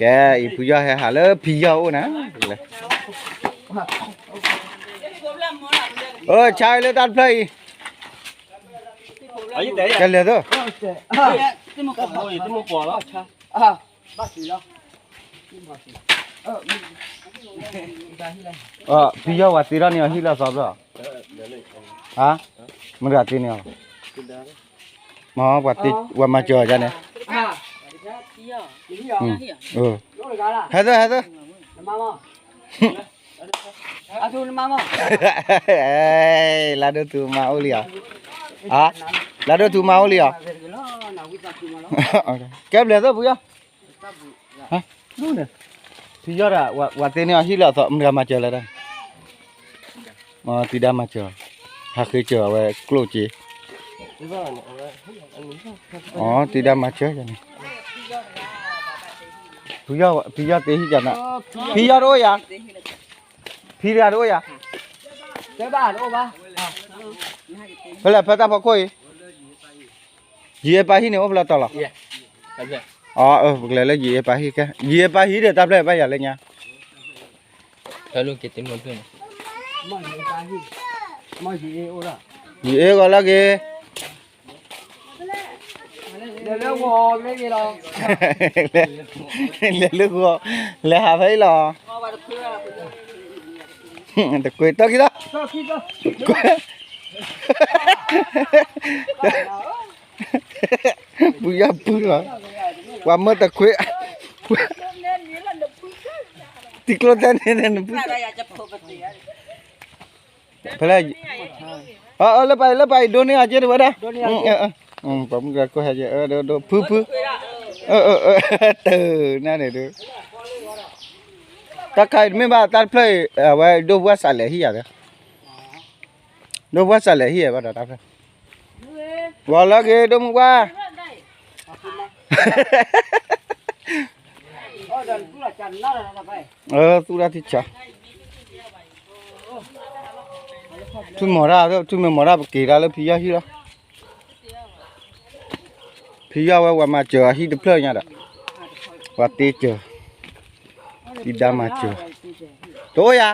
ကဲ, အံၤဖုယီၢ်ဟဲဟးလၢဖံယီၢ်အိၣ်နၤ, အၢ ဆါလၢတၢ်တဖျၢၣ်အံၤ, ကလဲၤသၢ, ဖံယီၢ်ဝဲသ့ထီၣ်န့ၣ်အီၤဟံၣ်လၢအသီဖျၢၣ်, မတၤသ့န့ၣ်အီၤ, မ့ၢ်ပှၤမၤစၢၤအီၤန့ၣ်, ဟဲသၢ ဟဲသၢ လါဒိၣ်ထူမါအိၣ်လံဧါ, လါဒိၣ်ထူမါအိၣ်လံဧါ, ကဲဘျဲၣ်သၢဖုယီၢ်, ဖံယီၢ်ဒၣ် ဝဲသ့န့ၣ်အဟံၣ်လၢအသီ မတၤမၤစၢၤလဲၣ်, တံၤဒါမၤစၢၤ, ဟးဃ့စၢၤအဝဲကျိၣ်စ့, တံၤဒါမၤစၢၤန့ၣ်, ဖံယီၢ်သ့ဟံၣ်ကနၤ, ဖံယီၢ်တအိၣ်ယၤ, ဖံတဂၤတအိၣ်ယၤ, ဖဲလဲၣ်ဖဲတၢ်ဖီခိၣ်အံၤ ယံာ်အပၢ်ဟံၣ်န့ၣ်အိၣ်ဖဲလဲၣ်တီၤလီၤ, အၢ ပကလဲၤလၢယံာ်အပၢ်ဟံၣ်ကဲ, ယံာ်အပၢ်ဟံၣ်ဒီးတၢ်ဖျၢၣ်ဘၣ်ယၤလၢညါ, ယံာ်အ့ၣ်ဂီၤလၢက့ၤ, လဲၤလၢဂီၤ, လဲၤဟးဖဲအံၤလီၤ, တကွ့တၢ်ခံလီၤ, ပူၤယီၢ်ပူၤလီၤ, ပှၤမၢတခွ့, တံၤကျိတဲန့ၣ်, ဖဲလဲၣ်, လၢပၢ်အံၤ လၢပၢ်အံၤဒိးန့ၢ်အီၤက့ၤတဝဲဒၣ်, ပှၤမုၢ်ကကိးဟဲက့ၤ, ဖုဖု, တၢ်နၤန့ၣ်ဒုး, တၢ်ခါအံၤတမ့ၢ်ဘၣ်တၢ်တဖျၢၣ်အံၤ အဝဲဒိၣ်ဘှၢ်စးလဲၤဟံၣ်ယၤဒီး, ဒိၣ်ဘှၢ်စးလဲၤဟံၣ်ယၤဘၣ်ဒီးတၢ်ဖျၢၣ်, ဂီၤလၢက့ၤဒိၣ်မုၢ်ဝါ, သူၣ်တၢ်ထံဆး, ထွံၣ်မီၤတၢ်, ထွံၣ်မီၤတၢ်ပက့ၤတၢ်လၢဖံယီၢ်ဟံၣ်လီၤ, ဖံယီၢ်ဝဲပှၤမၤစၢၤအဟံၣ်တဖျၢၣ်ညါဒီး, ပှၤတ့စၢၤ, တံၤဒါမၤစၢၤ, တအိၣ်ယၤ,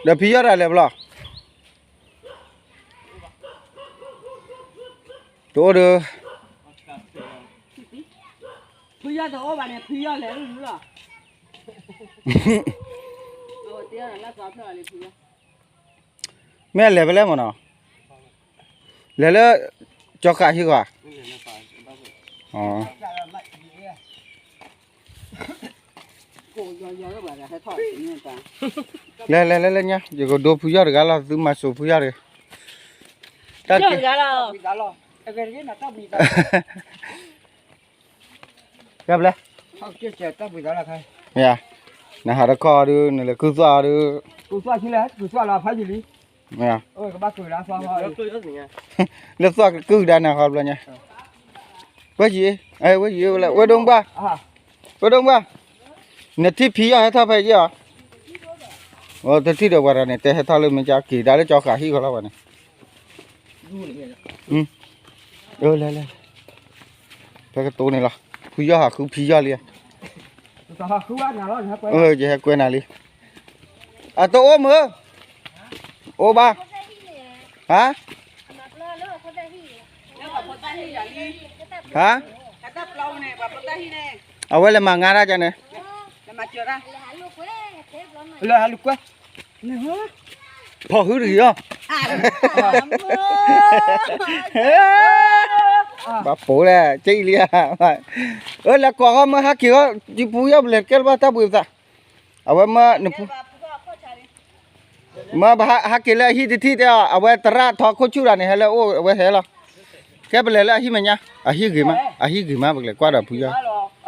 ဒီးဖံယီၢ်တၢ်လဲၤဘျီ တအိၣ်ဒီး, ဖုယီၢ်တအိၣ်ဘၣ်န့ၣ် ဖုယီၢ်လဲၤလီၤ, မ့ၢ်လဲၤဖဲလဲၣ်မနီၤ, လဲၤလၢ, ကၠီဃာ်ဟံၣ်ဂီၤ, လဲၤလဲၤလဲၤလဲၤညါ ယကဒိဖုယီၢ်တဂၤလီၤ သုမၤစိၤဖုယီၢ်တဂၤ, တၢ်တဂၤလီၤ, ကဲဘျဲ, နဟးတခီအီၤဒုး နလဲၤကုၢ်သွၣ်အီၤဒုး, လၢသွၣ်ကကုၢ်ကဒါနၤဃီဘျီညါ, ဝဲယံၤ, ဝဲယံၤ, ဝဲဒိၣ်ဘၣ်, ဝဲဒိၣ်ဘၣ်, နထံၣ်ဖံယီၢ်ဟဲထီၣ်ဖဲယံၤအီၤ, တထံၣ်ဒီးပှၤတဂၤန့ၣ် တဲဟဲထီၣ်လၢမ့ၢ်ကက့ၤဒါလၢကၠီဃာ်ဟံၣ်ဃီလီၤပှၤန့ၣ် လဲၤလဲၤ, ဖဲကတိၤန့ၣ်လီၤ, ဖုယီၢ်ဟးဃုဖံယီၢ်လံ, ယဟဲကွဲနၤလံ, အတအိၣ်မုၢ်, အိၣ်ဘၣ်, ဟါ, ဟါ, အဝဲလဲၤမၤငါတၢ်ကန့ၣ်, လဲၤဟးလူၤကွဲ ဖီၣ်ဟုတဂ့ၤအီၤ, ဘၣ်ပိာ်လဲၣ် ကၠံၣ်လံဧါ, အၢ လဲၤကိးဃီမၢဟးက့ၤဃီ, ယပူၤယီၢ်ပလဲၤကဲလၢၤဘၣ်တၢ်ဘှံးပသး, အဝဲမၢနပူၤ, မၢဟးက့ၤလၢအဟံၣ်တထံၣ်တဲအီၤ, အဝဲသရၣ်ထီခိၣ်ဆူၣ်တဂၤန့ၣ် ဟဲလၢအအိၣ်အဝဲဟဲလီၤ, ကဲပလဲၤလၢအဟံၣ်မဲာ်ညါ, အဟံၣ်ဂ့ၤမး, အဟံၣ်ဂ့ၤမးပကလဲၤကွၢ်ဒီးဖုယီၢ်, ပှၤလဲၤကိးလံဧါ,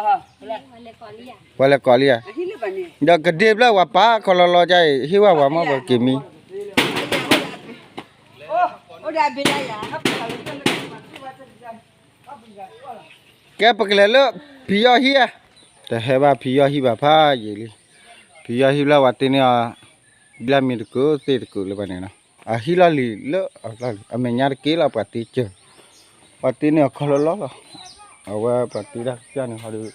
ဒီးကဒ့ဖျၢၣ်ပှၤပာ်ခီလီၤလီၤဒ်အံၤ ဟ့ၣ်ဝဲပှၤမၢပှၤက့ၤမံ ကဲပကလဲၤလၢဖံယီၢ်ဟံၣ်ဧါ, တဟဲဘၣ်ဖံယီၢ်ဟံၣ်ဘၣ်ဖးယံာ်လံ, ဖံယီၢ်ဟံၣ်လၢပှၤတ့န့ၢ်အီၤ, ဘျၣ်မ့ၢ်တကုးသ့ၣ်တကုးလၢပှၤန့ၣ်နီၤ, အဟံၣ်လီၢ်လံၤလၢအ, အမဲာ်ညါတက့ၢ်လီၤ ပှၤတ့စၢၤ, ပှၤတ့န့ၢ်အီၤခီလီၤလီၤလီၤ, အဝဲပှၤတ့တၢ်ကစၢ်န့ၣ်ဟီဒီး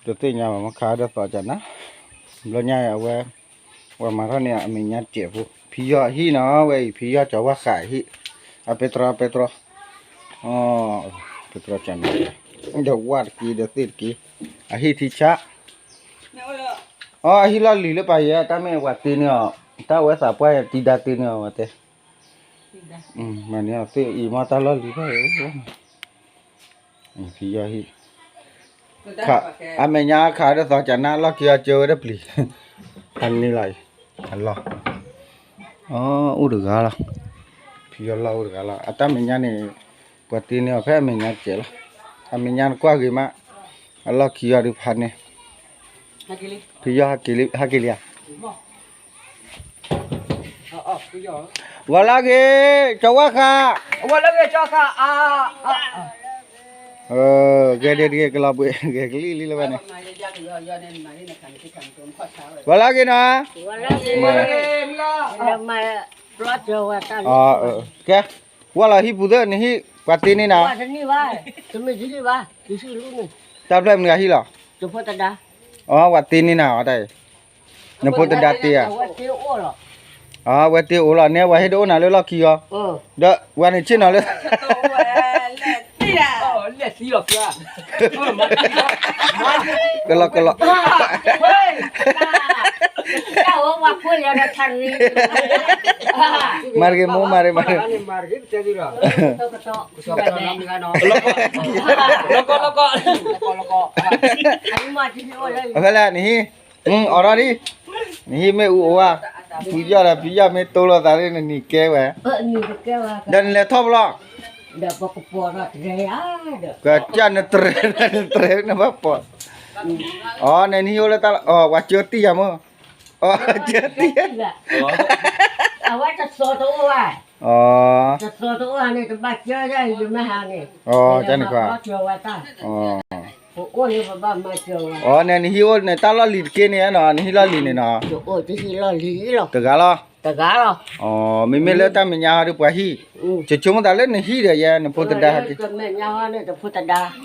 တသ့ၣ်ညါဘၣ်မ့ၢ်ခးဒီးသီကနါ, ဘျီညါအဝဲ ပှၤမၤထီၣ်န့ၣ်အမဲာ်ညါတစဲးဖိ ဖံယီၢ်အဟံၣ်နီၤ ဝဲအံၤ ဖံယီၢ်ကၠီၤဝါဃးအဟံၣ်, အပဲတြီ ပဲတြီ, ပဲတြီကနါ, ဒီးဝၣ်တက့ၢ် ဒီးသ့ၣ်တက့ၢ်, အဟံၣ်ထံဆး, အီ အဟံၣ်လီၢ်လံၤလၢပှၤယဲ တၢ်မ့ၢ်ပှၤတ့န့ၢ်အီၤ, တၢ်ဝဲသးပှၢ်တံၤဒါတ့န့ၢ်အီၤဝဲတဲ မၤန့ၢ်အီၤသ့ၣ်အံၤမ့ၢ်တၢ်လီၢ်လံၤဘၣ်, ဖံယီၢ်ဟံၣ်, အမဲာ်ညါခးဒီးသီကနါ လီၢ်ခံအီၤကၢဝဲဒၣ်ပျံၤ, ဖးန့ၢ်လီၤအံၤ, အလီၢ်, အိၣ်တဂၤလီၤ, ဖံယီၢ်လီၢ်အိၣ်တဂၤလီၤ အတၢ်မဲာ်ညါန့ၣ်, ပှၤတ့န့ၢ်အီၤဖဲအမဲာ်ညါတစဲးလီၤ, အမဲာ်ညါနကွၢ်ဂ့ၤမး, အလီၢ်ခံအီၤဒုးဖးန့ၢ် ဖံယီၢ်ဟဲက့ၤလံဧါ, ဂီၤလၢဂ့ၤ, ကၠီၤဝါဃး, ဂီၤလၢဂ့ၤကၠီၤဃး, ဂဲၤဒ်တဂ့ၤကလီၤဘှံး ဂဲၤကလံၣ်လံလၢၤဘၣ်န့ၣ်, ဂီၤလၢဂ့ၤနီၤ, ကဲ, ဝဲလီၤဟံၣ်ပူၤသၢ နဟံၣ် ပှၤတ့န့ၢ်နၤ, တၢ်ဖျၢၣ်မနုၤဂၤဟံၣ်လီၤ, အီ ပှၤတ့န့ၢ်နၤအီၤတၢ်အံၤ, နဖိသဒါတ့ဧါ, အဝဲတ့အိၣ်လီၤ နဲဝဲဟ့ၣ်တအိၣ်နၤလၢလီၢ်ခံအီၤ, ဒီးဝဲန့ၣ်ဆ့ၣ်နီၤလၢ ကလီကလီ, မၤတဂ့ၤမိၢ် မၤတဂ့ၤ မၤတဂ့ၤ, အဖဲလဲၣ်နဟံၣ်, အိးထီၣ်ဒံး, နဟံၣ်မ့ၢ်အူအိၣ်ဧါ, ဖံယီၢ်ဒီး ဖံယီၢ်မ့ၢ်တိၢ်လိာ်သးလၢနနံၤကဲဝဲ, ဒီးနလဲၤထီၣ်ပလီၢ်, ကစၢ်နတြဲၤ နတြဲၤနဘၣ်ပိာ်, အီ နနဟံၣ်အိၣ်လၢတၢ်လီၢ် အီ ပှၤကၢတံၢ်ယၤမ့ၢ်, အီ ကၢတံၢ်ယၤ, အဝဲတသီတအိၣ်ဘၣ်, တသီတအိၣ်န့ၣ် တဘၣ်ကၢယၤယမ့ၢ်ဟါန့ၣ်, အီ ကန့ၣ်ခွါ, ပအိၣ်န့ၣ်ပဘၣ်မၤစၢၤဝဲ, အီ နနဟံၣ်အိၣ်န့ၣ်တၢ်လီၢ်လံၤတက့ၢ်န့ၣ်နီၤ, နဟံၣ်လီၢ်လံၤန့ၣ်နီၤ, တဂၤလီၤ, တဂၤလီၤ, အီ မ့မ့ၢ်လၢတၢ်မဲာ်ညါဟီဒီးပှၤဟံၣ်, ကဆိကမိၣ်သးလၢနဟံၣ်ဒီးယဲ နဖိသဒါဟဲက့ၤ, တၢ်မဲာ်ညါဟီန့ၣ် တဖိသဒါ, တ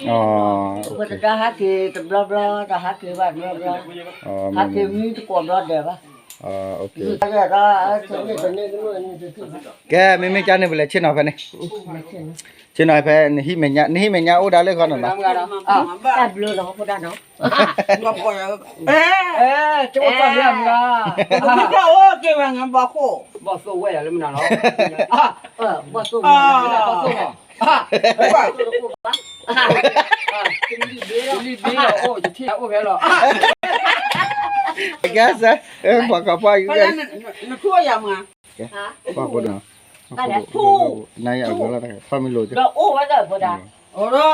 ဖိသဒါဟဲက့ၤတဘျီဘျီ, တၢ်ဟဲက့ၤဘၣ်တဘျီဘျီ, ဟဲက့ၤမံတကိးဘျီဒဲးဘၣ်, ကဲ မ့မ့ၢ်ကန့ၣ် ပလဲၤဆ့ၣ်နီၤဖဲန့ၣ်, ဆ့ၣ်နီၤဖဲ နဟံၣ်မဲာ်ညါ နဟံၣ်မဲာ်ညါအိၣ်ဒၣ်လၢဃီနီၤနီၤ, တၢ်ဘျုးလီၤဖိဒၣ်နီၤ, ကၠိတၢ်ဘျုးမၤ, ဘီၣ်သိၣ်ဝဲယၤလၢမနုၤလီၤ, ဘီၣ်သိၣ်မၤ, ဘီၣ်သိၣ်မၤ, လံၣ်ဘ့လီၤအိၣ် ယထံၣ်အိၣ်ဖဲလီၤ, ကဲစဲ, ပှၤကပှၢ်ယကဲ, နထူၣ်ယၤမး, ပှၤဖိဒၣ်, နၤယၤအဂီၢ်လီၤ ထီၣ်မ့ၢ်လိာ်, အိၣ်ဝဲဒၣ်ဖိဒၣ်, အိၣ်ဒီ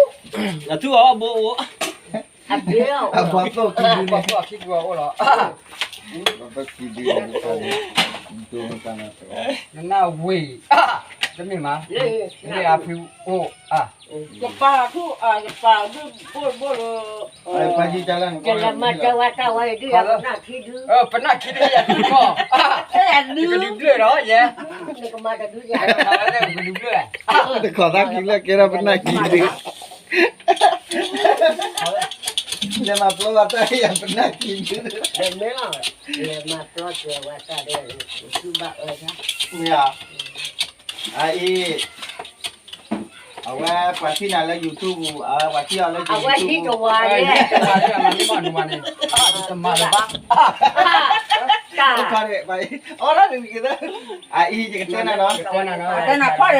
း, အထူၣ်အီၣ်ဘိအိၣ်, အဘိအခံဒုအိၣ်လီၤ, နနၢ်ဝ့ၤ, တမ့ၢ်မး, မ့ၢ်အဖုအိၣ်, ယပာ်ထူၣ်အယပာ်ဒုၣ်ဘိၣ်ဘိၣ်လၢ, ကလဲၤမၤစၢၤဝဲတၢ်ဝဲအံၤဒုၣ်ယၤပနၢ်ခံဒု, ပနၢ်ခံဒုယၤဒုၣ်မီၢ်, ကဒုဘျၢၣ်ဒီးယဲ, နကမၤတဒုယၤ, ကဒုဘျၢၣ်, တခီသးခံလၢကဲထီၣ်ပနၢ်ခံဒု, လဲၤမၤပျီဘၣ်တၢ်ယၤပနၢ်ခံဒု, လဲၤမၤပျီစၢၤဝဲတၢ်ဒီး, ဘၣ်အၢ, အအံၤ အဝဲပှၤထံၣ်နၤလၢ YouTube ပူၤ, အဝဲပှၤထံၣ်အီၤလၢ YouTube ပူၤ, အဝဲဟံၣ်တဝါယဲ, တမၤလၢၤဘၣ်, တမၤလၢၤဘၣ်, အီၣ်တၢ်တဂ့ၤ, အအံၤယကတဲနၤနီၤ, တဲနၤခီၣ်တဂ့ၤ,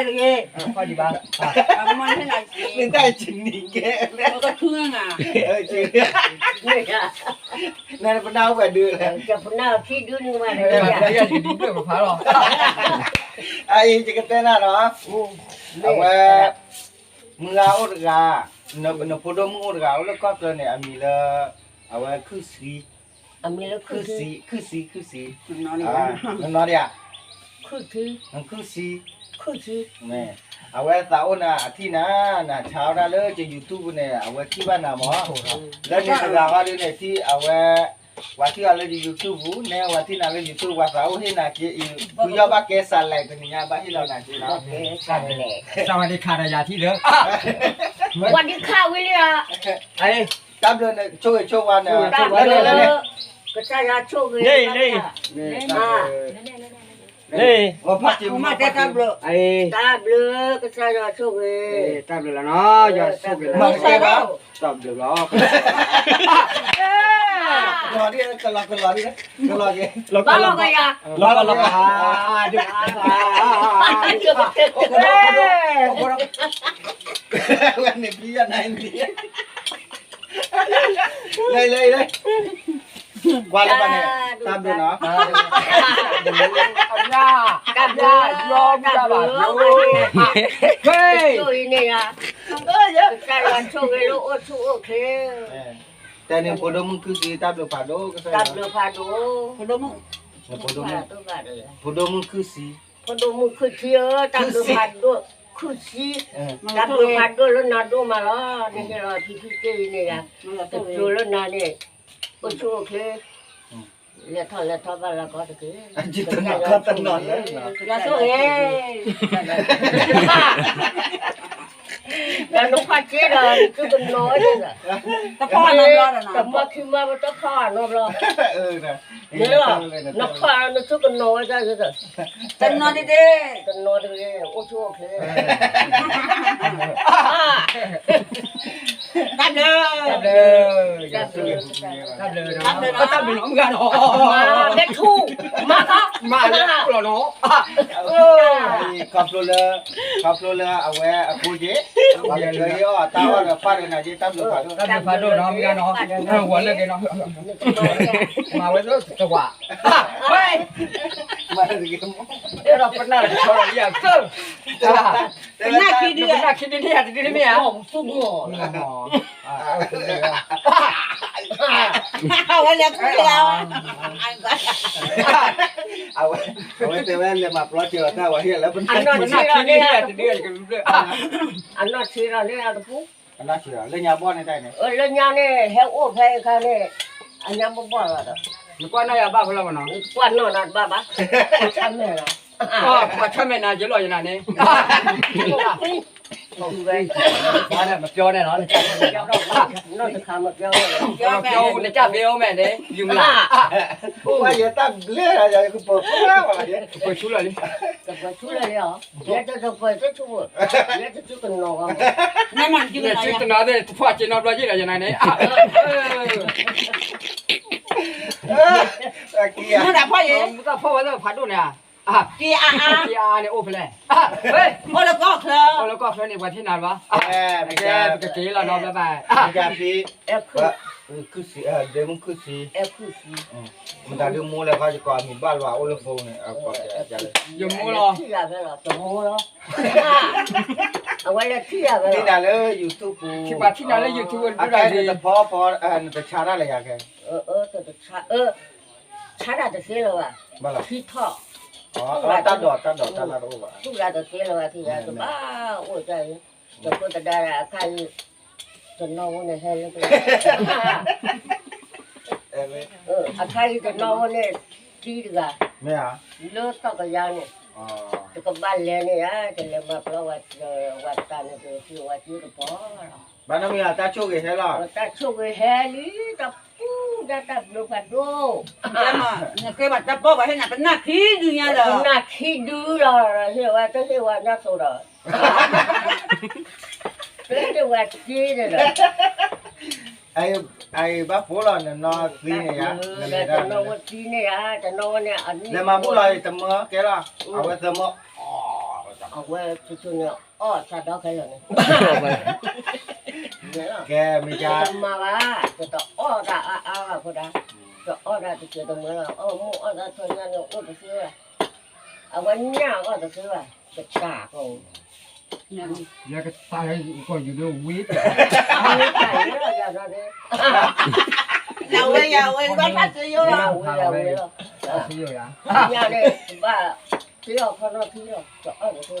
ခီၣ်ဒံးဘၣ်, မ့ၢ်တၢ်ယနံၤကဲ, ကထူၣ်နၤ, နပနၢ်အိၣ်ပှဲၤဒု, ပနၢ်ခံဒုန့ၣ်မး, ယကဒုဘျၢၣ်ပဖးလီၤ, အအံၤယကတဲနၤနီၤ, အဝဲ မုၢ်ဂၤအိၣ်တဂၤ, နဖိဒိၣ်မုၣ်အိၣ်တဂၤ အိၣ်လၢကီၢ်ချၢန့ၣ် အမံၤလၢ အဝဲခုၣ်ဆံ, ခုၣ်ဆံ, ခုၣ်ဆံ, နနီၢ်ဒံးဧါ, ခုၣ်ဆံ, အဝဲသးအိၣ်နၤ အထံၣ်နၤ, နဆါဝဲဒၣ်လၢက YouTube န့ၣ် အဝဲထံၣ်ဘၣ်နၤမး, လၢန့ၣ်တဂၤဃီဒုန့ၣ် ထံၣ်အဝဲ ဝၤထံၣ်အီၤလၢ YouTube ပူၤ နဲဝၤထံၣ်နၤလၢ YouTube ပူၤ သးအိၣ်ဟ့ၣ်နၤက့အံၤ ဖုယီၢ်ဘၣ်ကဲစးလဲးတနံၤညါဘၣ်ဟ့ၣ်လီၤနၤက့လီၤ. စးဝၤဒံးခးဒီးယၤထံၣ်ဒီး ဝၤဒံးခးဝံၤလံဧါ. တၢ်ဘျုးဆိၣ်ဂ့ၤဆိၣ်ဝါန့ၣ် တၢ်ဘျုး ကစၢ်ယွၤဆိၣ်ဂ့ၤ လၢ တၢ်ဘျုး ကစၢ်ယွၤဆိၣ်ဂ့ၤ တၢ်ဘျုးလီၤနီၤ ယွၤဆိၣ်ဂ့ၤလီၤ တၢ်ဘျုးလီၤ ကလီၤဒ် ကလီၤကလီၤဒ် ကလီၤက့ၤ လီၤကလီၤကယၤ လီၤကလီၤကယၤ ဝဲန့ၣ် ပျံၤယၤနၤအံၤ လၢလၢလၢ ကွၢ်လၢပှၤန့ၣ် တၢ်ဘျုးနီၤ တၢ်ဘျုး တၢ်ဘျုး ဆိၣ်ဂ့ၤန့ၣ်ယၤ ကစၢ်ယွၤဆိၣ်ဂ့ၤလၢအိၣ်ဆူၣ်အိၣ်ချ့ တဲန့ၣ် ဖိဒိၣ်မုၣ်ခုၣ်ဆံ တၢ်ဘျုးဖးဒိၣ် ကစၢ်ယွၤ တၢ်ဘျုးဖးဒိၣ် ဖိဒိၣ်မုၣ်ခုၣ်ဆံ ဖိဒိၣ်မုၣ်ခုၣ်ဆံဧၢ တၢ်ဘျုးဖးဒိၣ် ခုၣ်ဆံ တၢ်ဘျုးဖးဒိၣ်လၢနၤဒိၣ်မးလီၤ နဟ့ၣ်လီၤထံထံၣ်တ့ၢ်အံၤန့ၣ်ယၤ တစိၤလၢနၤန့ၣ် အိၣ်ဆူၣ်အိၣ်ချ့ လဲၤထီၣ်လဲၤထီဘၣ်လၢကီၢ်တက့ၢ် ယဆိၣ်ဂ့ၤ ဒီးနခွါက့ဒီး နသုကနီၤဝဲန့ၣ်ဒီး တဖီၣ်နီတဘျီဒီး တမီခံမီတဖီၣ်နီတဘျီ မ့ၢ်လီၤ နခွါနသုကနီၤဝဲဒၣ်ဒီး တနီၤတဂ့ၤ တနီၤတဂ့ၤ အိၣ်ဆူၣ်အိၣ်ချ့ တၢ်ဘျုး တၢ်ဘျုး တၢ်ဘျုး တၢ်ဘျုးနီၤ မုၢ်ဂၤနီၤ မ့ၢ်ထူ မၤခီ မၤလၢလီၤနီၤ ခီဖျိလၢ ခီဖျိလၢအဝဲအဃိက့ၤ ပှၤကစၢ်ဟ့ၣ်အီၣ်တၢ်အီၣ်ဒီးဖးဒီးနၤက့ၤ တၢ်ဘျုးဖးဒိၣ် တၢ်ဘျုးဖးဒိၣ်နီၤ မုၢ်ဂၤနီၤ ဝဲလၢက့ၤနီၤ မၤဝဲသိတဝး ဝဲ မၤတဂ့ၤ အဲၣ်ဒိးပနၢ်တဆီဒီးယၤသၢ ပနၢ်ခံဒု ပနၢ်ခံဒုန့ၣ်ယၤတဒုန့ၣ်မ့ၢ်ဧါ အဝဲလဲၤခူၣ်လီၤ အဝဲ အဝဲတဲဝဲလဲၤမၤပျီစၢၤအီၤတၢ်ဝဲဟ့ၣ်လၢပနၢ်ခံဒုန့ၣ်ယၤတဒု အနီၢ်ဆံးလီၤန့ၣ်အတပူၤ အနီၢ်ဆံးလီၤ လၢညါဘီၣ်န့ၣ်တၢ်န့ၣ် လၢညါန့ၣ် ဟဲအိၣ်ဖဲအခါန့ၣ် အညါဘီၣ်ဘီၣ်လီၤဒီး နကွၢ်နီၣ်ယၤဘၣ်ဖဲလီၤမနီၤ ကွၢ်နီၣ်နၤတဘၣ်ဘၣ် ကွၢ်ဆၢၣ်မဲာ်နီၤ ကွၢ်ဆၢၣ်မဲာ်နၤယလီၤယနၤန့ၣ် မပျီန့ၣ်လီၤ နီၢ်တခါမပျီန့ၣ်လီၤ ပျီအိၣ်နတၢ်ဖဲအိၣ်မဲာ်န့ၣ် ယုမ်လၢ် ကွၢ်ယတၢ်ဘျဲၣ် ယကပၢၤဖဲလီၤ ကပၢၤဆူလီၤလံ ကပၢၤဆူလီၤလံဧါ ယဲတကပၢၤတဆူ ယဲတဆူကနီၤဂီၢ် နသုတနီၤသ့ၣ် တဖီၣ်က့ၤနီတဘျီယ့ၣ်ဒီးယနၤန့ၣ် မုၢ်တၢ်ဖီၣ်ယဲၢ် မုၢ်တၢ်ဖီၣ်ဝဲလၢဖးဒိၣ်န့ၣ်ဧါ က့အါအါ က့အါအါန့ၣ်အိၣ်ဖဲလဲၣ် အိၣ်လၢကီၢ်ချၢ အိၣ်လၢကီၢ်ချၢန့ၣ် ပှၤထံၣ်နၤလီၤ ပကက့ၤလီၤနီၤ bye bye အဲၣ်ခုၣ် ဒ့မုၣ်ခုၣ်ဆံ အဲၣ်ခုၣ်ဆံ မတၤဒုးမိၢ်လဲၤခီယကိးအမံၤဘၣ်လီၤ အိၣ်လၢ phone န့ၣ် ယမိၢ်လီၤ ထံၣ်ယၤဖဲလီၤ တမိၢ်လီၤ အဝဲလဲၤထံၣ်ယၤဖဲလီၤ ထံၣ်နၤလၢ YouTube ပူၤ ထံၣ်ပှၤထံၣ်နၤလၢ YouTube ပူၤ အခဲနတဖီဖီ နတဆါတၢ်လၢယၤခဲ တဆါ ဆါတၢ်တသ့လၢၤဘၣ် ထံထီၣ် တၢ်ဒိး တၢ်ဒိး တၢ်လၢတအိၣ်ဘၣ် သူၣ်လၢတသ့လၢၤဘၣ် ထံၣ်ယၤတဘၣ်အိၣ်တၢ်အံၤ တဖိတဒါဒီးအခါအံၤ တနီၤဝဲန့ၣ်ဟဲလၢ အခါအံၤတနီၤဝဲန့ၣ် သံတဂၤ မ့ၢ်ဧါ လၢသီၣ်ကယါန့ၣ် တကဘၣ်လဲၤန့ၣ်ဧါ တလဲၤမၤပျီဝဲ ဝဲတၢ်န့ၣ် တသံဝဲသံတပီၤလီၤ ဘၣ်နီတမံၤ တၢ်ဆိၣ်ဂ့ၤဟဲလီၤ တၢ်ဆိၣ်ဂ့ၤဟဲလံ တၢ်ပူၤ တၢ်ဘျုးဖးဒိၣ် နကဲဘၣ်တၢ်ပီၢ်ဘၣ်ဟ့ၣ်နၤပနၢ်ခံဒုညါဒီး ပနၢ်ခံဒုလီၤ ဟ့ၣ်ဝဲတဟ့ၣ်ဝဲညါသိးဒီး ဟ့ၣ်ဝဲက့ၤဒီး အဘၣ်ဖိလီၤ နနီၢ်သံန့ၣ်ယါ တနီၢ်ဝဲသံန့ၣ်ယါ တနီၢ်ဝဲန့ၣ် လဲၤမၤဘူၣ်လီၤ တမၢကဲလီၤ အဝဲသၢမၢ အဝဲတချုးန့ၣ် အီၣ်သးဒီခဲလၢာ်န့ၣ် ကဲမ့ၢ်ကါ တမၤဘၣ် တအီၣ်တၢ်အါအါဘၣ်ဖိဒါ တအီၣ်တၢ်တစဲးတမှဲလီၤ အီၣ်မူၣ်အီၣ်သးထီညါန့ၣ် အိၣ်တသ့ဘၣ် အဝဲညၣ်အီၣ်တသ့ဘၣ် ကစၢ်ကီး ယကတၢ်ကီးယူၤဒိၣ်ဝံၤ ယဝဲယဝဲဘၣ်တၢ်စ့ယိလီၤ ယဝဲယဝဲလီၤ ညၣ်န့ၣ် ဘၣ် တအီၣ်ခီနီၢ်ထံလီၤ တအီၣ်တသ့ဘၣ်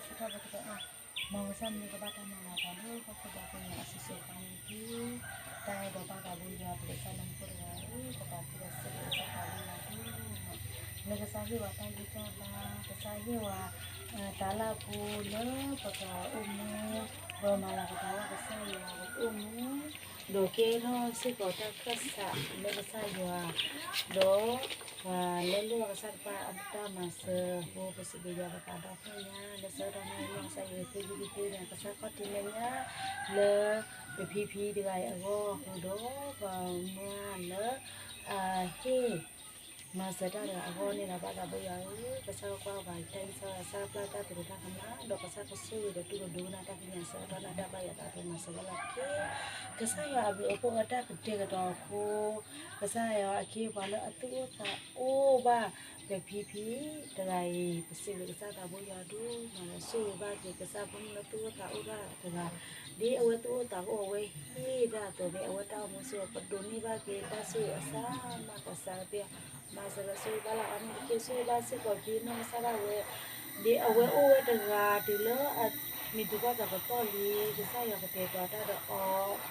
ပကဘၣ်တၢ်စံးထီၣ်ပတြၢၤအီၤ, မ်ကစၢ်မ့ၢ်ကဘၣ်တၢ်မၤလၤတၢ်လၢဟီၣ်ခိၣ်ဒီဘ့ၣ်ညါအစိၤစိၤအဃၣ်န့ၣ်တက့ၢ်. တၢ်အဲၣ်ဒိးဘၣ်သးဘိယွၤပကစၢ်လၢမူခိၣ်တဂၤဧၢ, ပပာ်ဖှိၣ်ဒီးစ့ၢ်ကီးကစၢ်သးဝံၣ်လီၤဒိၣ်မး, လၢကစၢ်ဟ့ၣ်ဝဲတၢ်ဂံၢ်တၢ်ဘါ, ကစၢ်ဟ့ၣ်ဝဲ တၢ်လၢအပူၤလၢပကအိၣ်မူ, ပမၤလၤကပီၤလၢကစၢ်ယွၤ ပကအိၣ်မူ ဒီးကဲထီၣ်စ့ၢ်ကီးတၢ်ခၢၣ်စးလၢကစၢ်ယွၤ, ဒီးပှၤလၢလိၣ်ဘၣ်ကစၢ်တဖၣ်အတၢ်မၤစၢၤအဃိ ပစံးဘျုးယွၤပသးဒီဖျၢၣ်ညါ, လၢဆၢကတီၢ်နၣ်ရံၣ်လီၤကစၢ်ယွၤက့ၤက့ၤက့ၤညါ ကစၢ်ခီၣ်ထံးမဲာ်ညါ လၢပဖံဖံတဂၤအံၤအဂီၢ်အဃိဒီး ပှၤမၢလၢ အဟ့ၣ် မၤစၢၤတၢ်တဂၤအဂီၢ်န့ၣ်လီၤ. ဘၣ်သးဘိယွၤဧၢ, ကစၢ်ကကွၢ်ဘၣ်တၢ်ဂံၢ်စၢ်ဘါ ကစၢ်ကပျၢ်တၢ်သရူးတၢ်ကမၣ်, ဒီးကစၢ်ကဆိၣ်ဂ့ၤဒီးတူၢ်လိာ်ဒိကနၣ်တၢ်သ့ၣ်ညါ ဆၢကတီၢ်နၢ်တၢ်ဘၣ်ယွၤသးအသိး မၤစၢၤဝဲလီၤတက့ၢ်. ကစၢ်ယွၤအဘျုးအဖှိၣ်အတၢ်ကတဲာ်ကတီၤအဃိ, ကစၢ်ယွၤအခ့အပှၤလၢအသူၣ်အိၣ်သးအိၣ်ဘၣ် ပဖံဖံတဂၤအံၤ ပစံးဘျုးကစၢ်သးဘိယွၤဒိၣ်မးလီၤ. ဆိၣ်ဂ့ၤဘၣ်က့ၤကစၢ်ဖိမုၣ်လၢသူၣ်အိၣ်သးအိၣ်ဘၣ်တဂၤ, ဒ်အဝဲသူၣ်အိၣ်သးအိၣ်အဝဲဟ့ၣ်ဒၣ်အသိးန့ၣ် အဝဲတၢ်အိၣ်မူစ့ၢ်ကီး ပဒိးန့ၢ်ဘၣ်က့ၤတၢ်ဆိၣ်ဂ့ၤအစၢ်မၤကစၢ်ကပျၢ် မၤစၢၤလၢဆိၣ်ဂ့ၤဘၣ်လၢအီၤန့ၣ်တက့ၢ်. ဆိၣ်ဂ့ၤဘၣ်စ့ၢ်ကီးဖံနီၢ်ကစၢ်ဒၣ်ဝဲ, ဒ်အဝဲအိၣ်ဝဲတဂၤတုၤလၢအမံၤဒုးဘၣ်သးကတီၢ်လံ, ကစၢ်ယွၤကတဲာ်ကတီၤတၢ်ဒီးအီၤ